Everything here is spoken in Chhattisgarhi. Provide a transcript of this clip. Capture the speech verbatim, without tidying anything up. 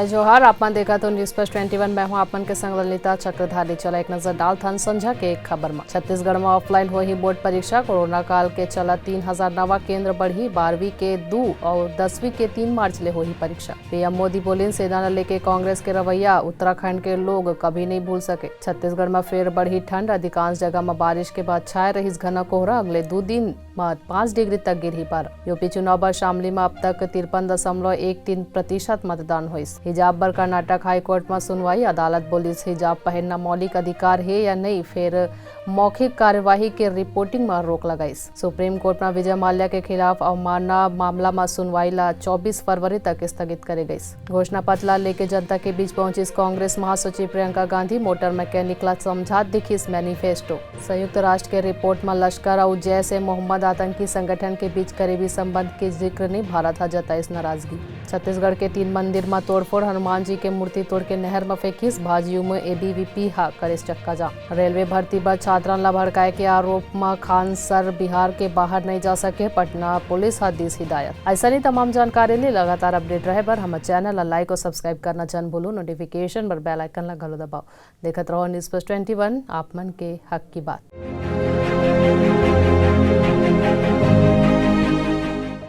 जोहार, आप मन देखत हो News First twenty one, मैं हूं आप मन के संग ललिता चक्रधारी। चला एक नजर डालथन संझा के खबर म। छत्तीसगढ़ म offline होही बोर्ड परीक्षा, कोरोना काल के चला तीन हजार नवा केंद्र बढ़ही, बारहवीं के दू अउ दसवीं के तीन मार्च ले होही परीक्षा। पीएम मोदी बोलिन, सेना ल लेके कांग्रेस के रवैया उत्तराखंड के लोग कभी नहीं भूल सके। छत्तीसगढ़ म फेर बढ़ही ठंड, अधिकांश जगह म बारिश के बाद छाए रहिस घना कोहरा, अगले दू दिन म पाँच डिग्री तक गिरही पारा। यूपी चुनाव बर शामली म अब तक तिरपन दशमलव एक तीन प्रतिशत मतदान होइस। हिजाब बर कर्नाटक हाईकोर्ट म सुनवाई, अदालत बोलिस हिजाब पहनना मौलिक अधिकार हे या नहीं, फेर मौखिक कार्यवाही के रिपोर्टिंग म रोक लगाइस। सुप्रीम कोर्ट म विजय माल्या के खिलाफ अवमानना मामला म सुनवाई ला चौबीस फरवरी तक स्थगित करे गइस। घोषणा पत्र ला लेके जनता के बीच पहुंचिस कांग्रेस महासचिव प्रियंका गांधी, मोटर मैकेनिक ला समझात दिखिस मैनिफेस्टो। संयुक्त राष्ट्र के रिपोर्ट म लश्कर अउ जैश ए मोहम्मद आतंकी संगठन के बीच करीबी संबंध के जिक्र नहीं, भारत ह जताइस नाराजगी। छत्तीसगढ़ के तीन मंदिर म तोड़फोड़, हनुमान जी के मूर्ति तोड़ के नहर म फेंकिस, भाजयुमो एबीवीपी ह करिस चक्काजाम। रेलवे भर्ती बर छात्रन ला भड़काए के आरोप म खान सर बिहार के बाहर नहीं जा सके, पटना पुलिस ह दिस हिदायत। अइसने तमाम जानकारी ले लगातार अपडेट रहे बर हमर चैनल ला लाइक अउ सब्सक्राइब करना झन भूलू, नोटिफिकेशन बर बेल आइकन ला घलो दबाओ। देखत रहो News First twenty one, आप मन के हक की बात।